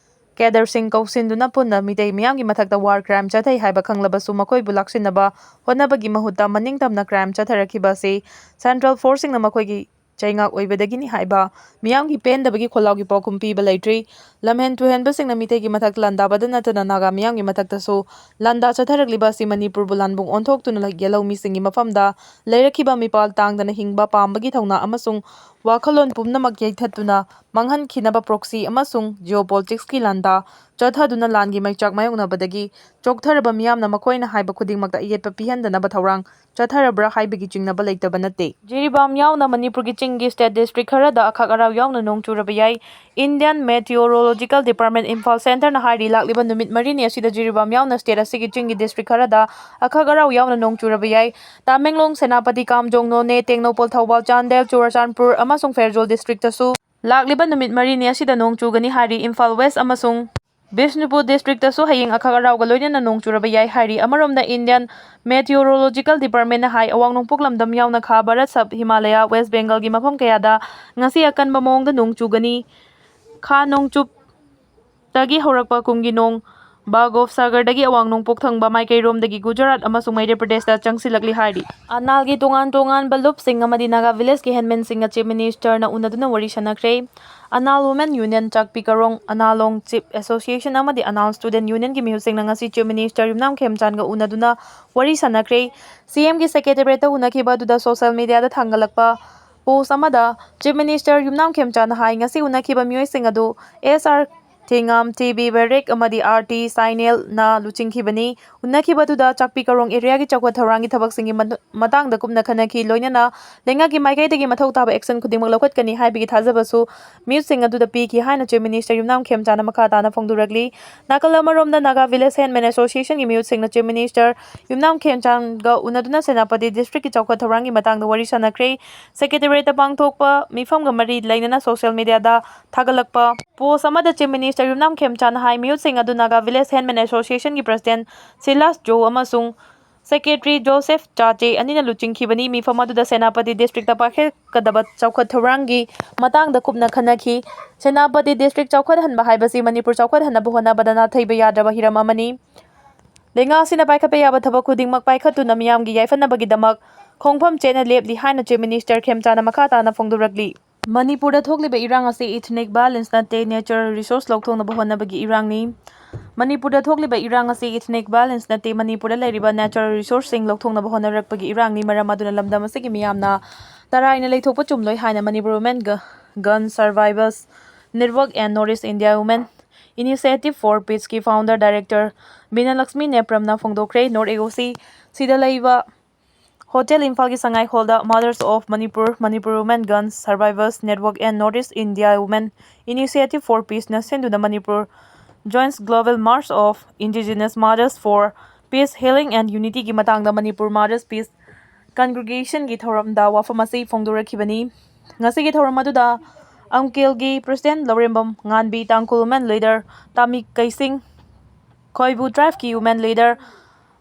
cadreꯁꯤꯡ ꯀꯧꯁꯤꯟꯗꯨꯅ ꯄꯨꯟꯅ ꯃꯤꯇꯩ ꯃꯤꯌꯥꯝꯒꯤ ꯃꯊꯛꯇ war crime ꯆꯠꯊꯩ ꯍꯥꯏꯕ ꯈꯪꯂꯕꯁꯨ ꯃꯈꯣꯏꯕꯨ ꯂꯥꯛꯁꯤꯟꯅꯕ ꯍꯣꯠꯅꯕꯒꯤ ꯃꯍꯨꯠꯇ ꯃꯅꯤꯡꯇꯝꯅ crime ꯆꯠꯊꯔꯛꯈꯤꯕ ꯑꯁꯤ Central Forceꯁꯤꯡꯅ ꯃꯈꯣꯏꯒꯤ ꯆꯩꯉꯥꯛ ꯑꯣꯏꯕꯗꯒꯤꯅꯤ ꯍꯥꯏꯕ ꯃꯤꯌꯥꯝꯒꯤ ꯄꯦꯟꯗꯕꯒꯤ ꯈꯣꯜꯂꯥꯎꯒꯤ ꯄꯥꯎꯈꯨꯝ ꯄꯤꯕ ꯂꯩꯇ꯭ꯔꯤ꯫ ꯂꯝꯍꯦꯟ ꯇꯨꯍꯦꯟꯕꯁꯤꯡꯅ ꯃꯤꯇꯩꯒꯤ ꯃꯊꯛꯇ ꯂꯥꯟꯗꯥꯕꯗ ꯅꯠꯇꯅ ꯅꯥꯒꯥ ꯃꯤꯌꯥꯝꯒꯤ ꯃꯊꯛꯇꯁꯨ ꯂꯥꯟꯗꯥ ꯆꯠꯊꯔꯛꯂꯤꯕ ꯑꯁꯤ ꯃꯅꯤꯄꯨꯔꯕꯨ ꯂꯥꯟꯕꯨꯡ ꯑꯣꯟꯊꯣꯛꯇꯨꯅ ꯌꯦꯜꯍꯧꯃꯤꯁꯤꯡꯒꯤ ꯃꯐꯝꯗ ꯂꯩꯔꯛꯈꯤꯕ ꯃꯤꯄꯥꯜ ꯇꯥꯡꯗꯅ ꯍꯤꯡꯕ ꯄꯥꯝꯕꯒꯤ ꯊꯧꯅꯥ ꯑꯃꯁꯨꯡ ꯋꯥꯈꯜꯂꯣꯟ ꯄꯨꯝꯅꯃꯛ ꯌꯩꯊꯠꯇꯨꯅ ꯃꯥꯡꯍꯟꯈꯤꯅꯕ proxy ꯑꯃꯁꯨꯡ geopoliticsꯀꯤ ꯂꯥꯟꯗꯥ ꯆꯠꯊꯗꯨꯅ ꯂꯥꯟꯒꯤ ꯃꯩꯆꯥꯛ ꯃꯥꯌꯣꯛꯅꯕꯗꯒꯤ ꯆꯣꯛꯊꯔꯕ ꯃꯤꯌꯥꯝꯅ ꯃꯈꯣꯏꯅ ꯍꯥꯏꯕ ꯈꯨꯗꯤꯡꯃꯛꯇ ꯑꯌꯦꯠꯄ ꯄꯤꯍꯟꯗꯅꯕ ꯊꯧꯔꯥꯡ ꯆꯠꯊꯔꯕ꯭ꯔꯥ ꯍꯥꯏꯕꯒꯤ ꯆꯤꯡꯅꯕ ꯂꯩꯇꯕ ꯅꯠꯇꯦ꯫ ꯖꯤꯔꯤꯕꯥꯝ ꯌꯥꯎꯅ ꯃꯅꯤꯄꯨꯔꯒꯤ ꯆꯤꯡꯒꯤ state district ꯈꯔꯗ ꯑꯈꯥꯛ ꯑꯔꯥꯎ ꯌꯥꯎꯅ ꯅꯣꯡ ꯆꯨꯔꯕ ꯌꯥꯏ꯫ Indian Meteorological Department Imphal Centreꯅ ꯍꯥꯏꯔꯤ, ꯂꯥꯛꯂꯤꯕ ꯅꯨꯃꯤꯠ ꯃꯔꯤꯅꯤ ꯑꯁꯤꯗ ꯖꯤꯔꯤꯕꯥꯝ ꯌꯥꯎꯅ state ꯑꯁꯤꯒꯤ ꯆꯤꯡꯒꯤ district ꯈꯔꯗ ꯑꯈꯥꯛ ꯑꯔꯥꯎ ꯌꯥꯎꯅ ꯅꯣꯡ ꯆꯨꯔꯕ ꯌꯥꯏ꯫ ꯇꯥꯃꯦꯡꯂꯣꯡ, ꯁꯦꯅꯥꯄꯇꯤ, ꯀꯥꯝꯖꯣꯡ, ꯅꯣꯅꯦ, ꯇꯦꯡꯅꯧꯄꯜ, ꯊꯧꯕꯥꯜ, ꯆꯥꯟꯗꯦꯜ, ꯆꯨꯔꯆꯥꯟꯄꯨꯔ ꯑꯃꯁꯨꯡ ꯐꯦꯔꯖꯣꯜ districtꯇꯁꯨ ꯂꯥꯛꯂꯤꯕ ꯅꯨꯃꯤꯠ ꯃꯔꯤꯅꯤ ꯑꯁꯤꯗ ꯅꯣꯡ ꯆꯨꯒꯅꯤ ꯍꯥꯏꯔꯤ꯫ ꯏꯝꯐꯥꯜ West ꯑꯃꯁꯨꯡ ꯕꯤꯁꯅꯨꯄꯨꯔ districtꯇꯁꯨ ꯍꯌꯦꯡ ꯑꯈꯛ ꯑꯔꯥꯎꯒ ꯂꯣꯏꯅꯅ ꯅꯣꯡ ꯆꯨꯔꯕ ꯌꯥꯏ ꯍꯥꯏꯔꯤ꯫ ꯑꯃꯔꯣꯝꯗ Indian Meteorological Departmentꯅ ꯍꯥꯏ, ꯑꯋꯥꯡ ꯅꯣꯡꯄꯣꯛ ꯂꯝꯗꯝ ꯌꯥꯎꯅ ꯈꯥ ꯚꯥꯔꯠ, sub Himalaya, West Bengalꯒꯤ ꯃꯐꯝ ꯀꯌꯥꯗ ꯉꯁꯤ ꯑꯀꯟꯕ ꯃꯑꯣꯡꯗ ꯅꯣꯡ ꯆꯨꯒꯅꯤ꯫ ꯈꯥ ꯅꯣꯡꯆꯨꯞ ꯇꯒꯤ ꯍꯧꯔꯛꯄ ꯀꯨꯝꯒꯤ ꯅꯣꯡ ꯕꯥꯒꯣꯞ ꯁꯥꯒꯔꯗꯒꯤ ꯑꯋꯥꯡ ꯅꯣꯡꯄꯣꯛ ꯊꯪꯕ ꯃꯥꯏꯀꯩꯔꯣꯝꯗꯒꯤ ꯒꯨꯖꯔꯥꯠ ꯑꯃꯁꯨꯡ ꯃꯩꯙ꯭ꯌ ꯄ꯭ꯔꯗꯦꯁꯇ ꯆꯪꯁꯤꯜꯂꯛꯂꯤ ꯍꯥꯏꯔꯤ꯫ ꯑꯅꯥꯜꯒꯤ ꯇꯣꯉꯥꯟ ꯇꯣꯉꯥꯟꯕ ꯂꯨꯞꯁꯤꯡ ꯑꯃꯗꯤ ꯅꯥꯒꯥ ꯚꯤꯂꯦꯖꯀꯤ ꯍꯦꯟꯗꯃꯦꯟꯁꯤꯡꯒ ꯆꯤꯐ ꯃꯤꯅꯤꯁꯇꯔꯅ ꯎꯅꯗꯨꯅ ꯋꯥꯔꯤ ꯁꯥꯟꯅꯈ꯭ꯔꯦ꯫ Anal women union Chakpi Karong, Analong chief association ꯑꯃꯗꯤ ꯑꯅꯥꯜ ꯁ꯭ꯇꯨꯗꯦꯟꯠ ꯌꯨꯅꯤꯌꯟꯒꯤ ꯃꯤꯍꯨꯠꯁꯤꯡꯅ ꯉꯁꯤ ꯆꯤꯐ ꯃꯤꯅꯤꯁꯇꯔ ꯌꯨꯝꯅꯥꯝ ꯈꯦꯝꯆꯥꯟꯒ ꯎꯅꯗꯨꯅ ꯋꯥꯔꯤ ꯁꯥꯟꯅꯈ꯭ꯔꯦ꯫ ꯁꯤꯑꯦꯝꯒꯤ ꯁꯦꯀ꯭ꯔꯦꯇꯦꯔꯤꯌꯦꯠꯇ ꯎꯅꯈꯤꯕ ꯑꯗꯨꯗ ꯁꯣꯁꯤꯌꯦꯜ ꯃꯤꯗꯤꯌꯥꯗ ꯊꯥꯡꯒꯠꯂꯛꯄ ꯄꯣꯁ ꯑꯃꯗ ꯆꯤꯐ ꯃꯤꯅꯤꯁꯇꯔ ꯌꯨꯝꯅꯥꯝ ꯈꯦꯝꯆꯥꯟꯅ ꯍꯥꯏ, ꯉꯁꯤ ꯎꯅꯈꯤꯕ ꯃꯤꯑꯣꯏꯁꯤꯡ ꯑꯗꯨ ꯑꯦꯁ ꯑꯥꯔ ꯊꯦꯡꯉꯥꯝ, ꯇꯤ ꯕꯤ ꯕꯦꯔꯦꯛ ꯑꯃꯗꯤ ꯑꯥꯔ ꯇꯤ ꯁꯥꯏꯅꯦꯜꯅ ꯂꯨꯆꯤꯡꯈꯤꯕꯅꯤ꯫ ꯎꯅꯈꯤꯕ ꯑꯗꯨꯗ ꯆꯥꯛꯄꯤ ꯀꯔꯣꯡ ꯑꯦꯔꯤꯌꯥꯒꯤ ꯆꯥꯎꯈꯠ ꯊꯧꯔꯥꯡꯒꯤ ꯊꯕꯛꯁꯤꯡꯒꯤ ꯃꯅꯨ-, ꯃꯇꯥꯡꯗ ꯀꯨꯞꯅ ꯈꯟꯅꯈꯤ, ꯂꯣꯏꯅꯅ ꯂꯩꯉꯥꯛꯀꯤ ꯃꯥꯏꯀꯩꯗꯒꯤ ꯃꯊꯧ ꯇꯥꯕ ꯑꯦꯛꯁꯟ ꯈꯨꯗꯤꯡꯃꯛ ꯂꯧꯈꯠꯀꯅꯤ ꯍꯥꯏꯕꯒꯤ ꯊꯥꯖꯕꯁꯨ ꯃꯤꯍꯨꯠꯁꯤꯡ ꯑꯗꯨꯗ ꯄꯤꯈꯤ ꯍꯥꯏꯅ ꯆꯤꯐ ꯃꯤꯅꯤꯁꯇꯔ ꯌꯨꯝꯅꯥꯝ ꯈꯦꯝꯆꯥꯟꯅ ꯃꯈꯥ ꯇꯥꯅ ꯐꯣꯡꯗꯣꯔꯛꯂꯤ꯫ ꯅꯥꯀꯜ ꯑꯃꯔꯣꯝꯗ ꯅꯥꯒꯥ ꯚꯤꯂꯦꯖ ꯍꯦꯟꯗꯃꯦꯟ ꯑꯦꯁꯣꯁꯤꯌꯦꯁꯟꯒꯤ ꯃꯤꯍꯨꯠꯁꯤꯡꯅ ꯆꯤꯐ ꯃꯤꯅꯤꯁꯇꯔ ꯌꯨꯝꯅꯥꯝ ꯈꯦꯝꯆꯥꯟꯒ ꯎꯅꯗꯨꯅ ꯁꯦꯅꯥꯄꯇꯤ ꯗꯤꯁꯇ꯭ꯔꯤꯛꯀꯤ ꯆꯥꯎꯈꯠ ꯊꯧꯔꯥꯡꯒꯤ ꯃꯇꯥꯡꯗ ꯋꯥꯔꯤ ꯁꯥꯟꯅꯈ꯭ꯔꯦ꯫ ꯁꯦꯀ꯭ꯔꯦꯇꯦꯔꯤꯌꯦꯠꯇ ꯄꯥꯡꯊꯣꯛꯄ ꯃꯤꯐꯝꯒ ꯃꯔꯤ ꯂꯩꯅꯅ ꯁꯣꯁꯤꯌꯦꯜ ꯃꯤꯗꯤꯌꯥꯗ ꯊꯥꯒꯠꯂꯛꯄ ꯄꯣꯁ ꯑꯃꯗ ꯆꯤꯐ ꯃꯤꯅꯤꯁꯇꯔ ꯌꯨꯝꯅꯥꯝ ꯈꯦꯝꯆꯥꯟꯅ ꯍꯥꯏ, ꯃꯤꯍꯨꯠꯁꯤꯡ ꯑꯗꯨ ꯅꯥꯒꯥ ꯚꯤꯂꯦꯖ ꯍꯦꯟꯗꯃꯦꯟ ꯑꯦꯁꯣꯁꯤꯌꯦꯁꯟꯒꯤ ꯄ꯭ꯔꯁꯤꯗꯦꯟꯠ ꯁꯤꯂꯥꯁ ꯖꯣ ꯑꯃꯁꯨꯡ ꯁꯦꯀ꯭ꯔꯦꯇꯔꯤ ꯖꯣꯁꯦꯐ ꯆꯥꯆꯦ ꯑꯅꯤꯅ ꯂꯨꯆꯤꯡꯈꯤꯕꯅꯤ꯫ ꯃꯤꯐꯝ ꯑꯗꯨꯗ ꯁꯦꯅꯥꯄꯇꯤ ꯗꯤꯁꯇ꯭ꯔꯤꯛꯇ ꯄꯥꯏꯈꯠꯀꯗꯕ ꯆꯥꯎꯈꯠ ꯊꯧꯔꯥꯡꯒꯤ ꯃꯇꯥꯡꯗ ꯀꯨꯞꯅ ꯈꯟꯅꯈꯤ꯫ ꯁꯦꯅꯥꯄꯇꯤ ꯗꯤꯁꯇ꯭ꯔꯤꯛ ꯆꯥꯎꯈꯠꯍꯟꯕ ꯍꯥꯏꯕꯁꯤ ꯃꯅꯤꯄꯨꯔ ꯆꯥꯎꯈꯠꯍꯟꯅꯕ ꯍꯣꯠꯅꯕꯗ ꯅꯥꯊꯩꯕ ꯌꯥꯗ꯭ꯔꯕ ꯍꯤꯔꯝ ꯑꯃꯅꯤ꯫ ꯂꯩꯉꯥꯛ ꯑꯁꯤꯅ ꯄꯥꯏꯈꯠꯄ ꯌꯥꯕ ꯊꯕꯛ ꯈꯨꯗꯤꯡꯃꯛ ꯄꯥꯏꯈꯠꯇꯨꯅ ꯃꯤꯌꯥꯝꯒꯤ ꯌꯥꯏꯐꯅꯕꯒꯤꯗꯃꯛ ꯈꯣꯡꯐꯝ ꯆꯦꯠꯅ ꯂꯦꯞꯂꯤ ꯍꯥꯏꯅ ꯆꯤꯐ ꯃꯤꯅꯤꯁꯇꯔ ꯈꯦꯝꯆꯥꯟꯅ ꯃꯈꯥ ꯇꯥꯅ ꯐꯣꯡꯗꯣꯔꯛꯂꯤ꯫ ꯃꯅꯤꯄꯨꯔꯗ ꯊꯣꯛꯂꯤꯕ ꯏꯔꯥꯡ ꯑꯁꯤ ꯏꯊꯅꯤꯛ ꯚꯥꯏꯑꯣꯂꯦꯟꯁ ꯅꯠꯇꯦ, ꯅꯦꯆꯔꯦꯜ ꯔꯤꯁꯣꯔꯁ ꯂꯧꯊꯣꯛꯅꯕ ꯍꯣꯠꯅꯕꯒꯤ ꯏꯔꯥꯡꯅꯤ꯫ ꯃꯅꯤꯄꯨꯔꯗ ꯊꯣꯛꯂꯤꯕ ꯏꯔꯥꯡ ꯑꯁꯤ ꯏꯊꯅꯤꯛ ꯚꯥꯏꯑꯣꯂꯦꯟꯁ ꯅꯠꯇꯦ, ꯃꯅꯤꯄꯨꯔꯗ ꯂꯩꯔꯤꯕ ꯅꯦꯆꯔꯦꯜ ꯔꯤꯁꯣꯔꯁꯁꯤꯡ ꯂꯧꯊꯣꯛꯅꯕ ꯍꯣꯠꯅꯔꯛꯄꯒꯤ ꯏꯔꯥꯡꯅꯤ꯫ ꯃꯔꯝ ꯑꯗꯨꯅ ꯂꯝꯗꯝ ꯑꯁꯤꯒꯤ ꯃꯤꯌꯥꯝꯅ ꯇꯔꯥꯏꯅ ꯂꯩꯊꯣꯛꯄ ꯆꯨꯝꯂꯣꯏ ꯍꯥꯏꯅ ꯃꯅꯤꯄꯨꯔ ꯋꯨꯃꯦꯟ ꯒ-, gun survivors network and north east India women initiative for peace founder director Binalakshmi ꯅꯦꯄ꯭ꯔꯝꯅ ꯐꯣꯡꯗꯣꯛꯈ꯭ꯔꯦ꯫ ꯅꯣꯔꯠ ꯑꯦ ꯑꯣ ꯁꯤ ꯁꯤꯗ ꯂꯩꯕ ꯍꯣꯇꯦꯜ ꯏꯝꯐꯥꯜꯒꯤ ꯁꯉꯥꯏ ꯍꯣꯜꯗ Mothers of Manipur, Manipur Women Gun Survivors Network and North East India Women Initiative for Peace ꯅ ꯁꯤꯟꯗꯨꯅ Manipur Joins Global March of Indigenous Mothers for Peace, Healing and Unity ꯒꯤ ꯃꯇꯥꯡꯗ Manipur Mothers Peace Congregation ꯒꯤ ꯊꯧꯔꯝꯗ ꯋꯥꯐꯝ ꯑꯁꯤ ꯐꯣꯡꯗꯣꯔꯛꯈꯤꯕꯅꯤ꯫ ꯉꯁꯤꯒꯤ ꯊꯧꯔꯝ ꯑꯗꯨꯗ ꯑꯝꯀꯦꯜꯒꯤ president Lourembam Nganbi, Tangkhul women leader Tamik Keishing, ꯈꯣꯏꯕꯨ ꯇ꯭ꯔꯥꯏꯕꯀꯤ ꯋꯨꯃꯦꯟ ꯂꯤꯗꯔ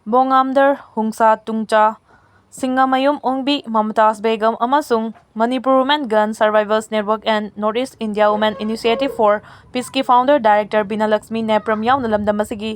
ꯕꯣꯉꯥꯝꯗꯔ ꯍꯨꯡꯁꯥ ꯇꯨꯡꯆꯥ, ꯁꯤꯡꯉꯥꯃꯌꯨꯝ ꯑꯣꯡꯕꯤ, ꯃꯃꯇꯥꯖ ꯕꯦꯒꯝ ꯑꯃꯁꯨꯡ Manipur Women Gun Survivors Network and North East India Women Initiative for Peace ꯀꯤ founder director ꯕꯤꯅꯥꯂꯛꯁꯃꯤ ꯅꯦꯄ꯭ꯔꯝ ꯌꯥꯎꯅ ꯂꯝꯗꯝ ꯑꯁꯤꯒꯤ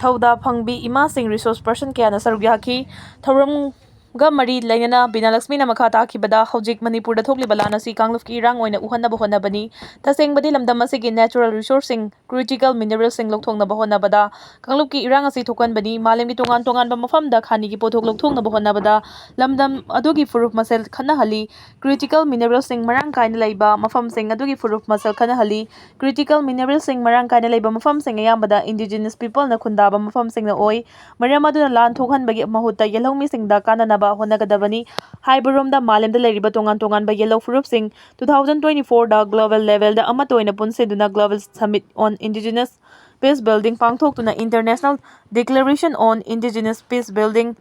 ꯊꯧꯗꯥ ꯐꯪꯕꯤ ꯏꯃꯥꯁꯤꯡ, resource person ꯀꯌꯥꯅ ꯁꯔꯨꯛ ꯌꯥꯈꯤ꯫ ꯊꯧꯔꯝꯒ ꯃꯔꯤ ꯂꯩꯅꯅ ꯕꯤꯅꯥꯂꯛꯁꯃꯤꯅ ꯃꯈꯥ ꯇꯥꯈꯤꯕꯗ, ꯍꯧꯖꯤꯛ ꯃꯅꯤꯄꯨꯔꯗ ꯊꯣꯛꯂꯤꯕ ꯂꯥꯟ ꯑꯁꯤ ꯀꯥꯡꯂꯨꯞꯀꯤ ꯏꯔꯥꯡ ꯑꯣꯏꯅ ꯎꯍꯟꯅꯕ ꯍꯣꯠꯅꯕꯅꯤ꯫ ꯇꯁꯦꯡꯕꯗꯤ ꯂꯝꯗꯝ ꯑꯁꯤꯒꯤ natural resourceꯁꯤꯡ, critical mineralꯁꯤꯡ ꯂꯧꯊꯣꯛꯅꯕ ꯍꯣꯠꯅꯕꯗ ꯀꯥꯡꯂꯨꯞꯀꯤ ꯏꯔꯥꯡ ꯑꯁꯤ ꯊꯣꯛꯍꯟꯕꯅꯤ꯫ ꯃꯥꯂꯦꯝꯒꯤ ꯇꯣꯉꯥꯟ ꯇꯣꯉꯥꯟꯕ ꯃꯐꯝꯗ ꯈꯥꯅꯤꯒꯤ ꯄꯣꯠꯊꯣꯛ ꯂꯧꯊꯣꯛꯅꯕ ꯍꯣꯠꯅꯕꯗ ꯂꯝꯗꯝ ꯑꯗꯨꯒꯤ ꯐꯨꯔꯨꯞ ꯃꯁꯦꯜ ꯈꯠꯅꯍꯜꯂꯤ꯫ Critical mineralꯁꯤꯡ ꯃꯔꯥꯡ ꯀꯥꯏꯅ ꯂꯩꯕ ꯃꯐꯝꯁꯤꯡ ꯑꯗꯨꯒꯤ ꯐꯨꯔꯨꯞ ꯃꯁꯦꯜ ꯈꯠꯅꯍꯜꯂꯤ꯫ Critical mineralꯁꯤꯡ ꯃꯔꯥꯡ ꯀꯥꯏꯅ ꯂꯩꯕ ꯃꯐꯝꯁꯤꯡ ꯑꯌꯥꯝꯕꯗ indigenous peopleꯅ ꯈꯨꯟꯗꯥꯕ ꯃꯐꯝꯁꯤꯡꯅ ꯑꯣꯏ꯫ ꯃꯔꯝ ꯑꯗꯨꯅ ꯂꯥꯟ ꯊꯣꯛꯍꯟꯕꯒꯤ ꯃꯍꯨꯠꯇ ꯌꯦꯜꯍꯧꯃꯤꯁꯤꯡꯗ ꯀꯥꯟꯅꯅꯕ ꯍꯣꯠꯅꯒꯗꯕꯅꯤ꯫ ꯍꯥꯏꯕꯔꯣꯝꯗ ꯃꯥꯂꯦꯝꯗ ꯂꯩꯔꯤꯕ ꯇꯣꯉꯥꯟ ꯇꯣꯉꯥꯟꯕ ꯌꯦꯜꯍꯧ ꯐꯨꯔꯨꯞꯁꯤꯡ two thousand twenty fourꯗ global levelꯗ ꯑꯃꯠꯇ ꯑꯣꯏꯅ ꯄꯨꯟꯁꯤꯟꯗꯨꯅ Global Summit on Indigenous Peace Building ꯄꯥꯡꯊꯣꯛꯇꯨꯅ International Declaration on Indigenous Peace Building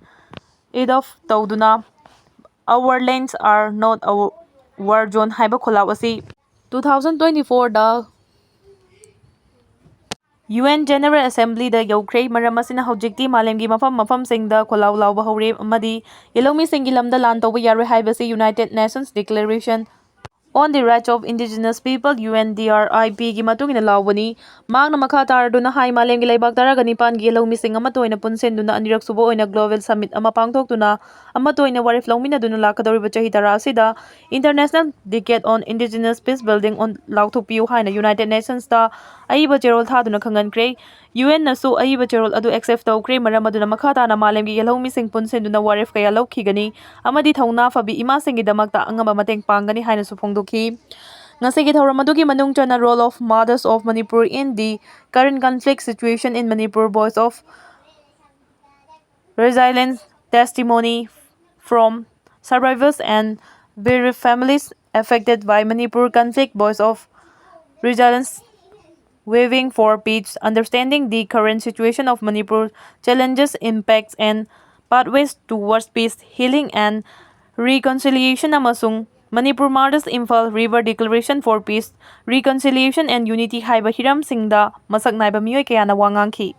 adopt ꯇꯧꯗꯨꯅ Our Lands Are Not a War Zone ꯍꯥꯏꯕ ꯈꯣꯜꯂꯥꯎ ꯑꯁꯤ two thousand twenty fourꯗ UN General Assemblyꯗ ꯌꯧꯈ꯭ꯔꯦ꯫ ꯃꯔꯝ ꯑꯁꯤꯅ ꯍꯧꯖꯤꯛꯇꯤ ꯃꯥꯂꯦꯝꯒꯤ ꯃꯐꯝ ꯃꯐꯝꯁꯤꯡꯗ ꯈꯣꯜꯂꯥꯎ ꯂꯥꯎꯕ ꯍꯧꯔꯦ ꯑꯃꯗꯤ ꯌꯦꯜꯍꯧꯃꯤꯁꯤꯡꯒꯤ ꯂꯝꯗ ꯂꯥꯟ ꯇꯧꯕ ꯌꯥꯔꯣꯏ ꯍꯥꯏꯕꯁꯤ United Nations Declaration on the Rights of Indigenous People, UNDRIPꯒꯤ ꯃꯇꯨꯡ ꯏꯟꯅ ꯂꯥꯎꯕꯅꯤ꯫ ꯃꯍꯥꯛꯅ ꯃꯈꯥ ꯇꯥꯔꯗꯨꯅ ꯍꯥꯏ, ꯃꯥꯂꯦꯝꯒꯤ ꯂꯩꯕꯥꯛ ꯇꯔꯥꯒ ꯅꯤꯄꯥꯟꯒꯤ ꯌꯦꯜꯍꯧꯃꯤꯁꯤꯡ ꯑꯃꯠꯇ ꯑꯣꯏꯅ ꯄꯨꯟꯁꯤꯟꯗꯨꯅ ꯑꯅꯤꯔꯛ ꯁꯨꯕ ꯑꯣꯏꯅ global summit ꯑꯃ ꯄꯥꯡꯊꯣꯛꯇꯨꯅ ꯑꯃꯠꯇ ꯑꯣꯏꯅ ꯋꯥꯔꯦꯞ ꯂꯧꯃꯤꯟꯅꯗꯨꯅ ꯂꯥꯛꯀꯗꯧꯔꯤꯕ ꯆꯍꯤ ꯇꯔꯥ ꯑꯁꯤꯗ International Decade on Indigenous Peace Building on ꯂꯥꯎꯊꯣꯛꯄꯤꯌꯨ ꯍꯥꯏꯅ United Nationsꯇ ꯑꯏꯕ ꯆꯦꯔꯣꯜ ꯊꯥꯗꯨꯅ ꯈꯪꯍꯟꯈ꯭ꯔꯦ꯫ UNꯅꯁꯨ ꯑꯏꯕ ꯆꯦꯔꯣꯜ ꯑꯗꯨ accept ꯇꯧꯈ꯭ꯔꯦ꯫ ꯃꯔꯝ ꯑꯗꯨꯅ ꯃꯈꯥ ꯇꯥꯅ ꯃꯥꯂꯦꯝꯒꯤ ꯌꯦꯜꯍꯧꯃꯤꯁꯤꯡ ꯄꯨꯟꯁꯤꯟꯗꯨꯅ ꯋꯥꯔꯦꯞ ꯀꯌꯥ ꯂꯧꯈꯤꯒꯅꯤ ꯑꯃꯗꯤ ꯊꯧꯅꯥ ꯐꯕꯤ ꯏꯃꯥꯁꯤꯡꯒꯤꯗꯃꯛꯇ ꯑꯉꯝꯕ ꯃꯇꯦꯡ ꯄꯥꯡꯒꯅꯤ ꯍꯥꯏꯅꯁꯨ ꯐꯣꯡꯗꯣꯛꯈꯤ꯫ ꯉꯁꯤꯒꯤ ꯊꯧꯔꯝ ꯑꯗꯨꯒꯤ ꯃꯅꯨꯡ ꯆꯟꯅ Role of Mothers of Manipur in the Current Conflict Situation in Manipur, Voice of Resilience, Testimony from Survivors and Bereaved Families Affected by Manipur Conflict, Voice of Resilience, Weaving for Peace, Understanding the Current Situation of Manipur, Challenges, Impacts and Pathways Towards Peace, Healing and Reconciliation ꯑꯃꯁꯨꯡ Manipur Martyrs Imphal River Declaration for Peace, Reconciliation and Unity ꯍꯥꯏꯕ ꯍꯤꯔꯝꯁꯤꯡꯗ ꯃꯁꯛ ꯅꯥꯏꯕ ꯃꯤꯑꯣꯏ ꯀꯌꯥꯅ ꯋꯥ ꯉꯥꯡꯈꯤ꯫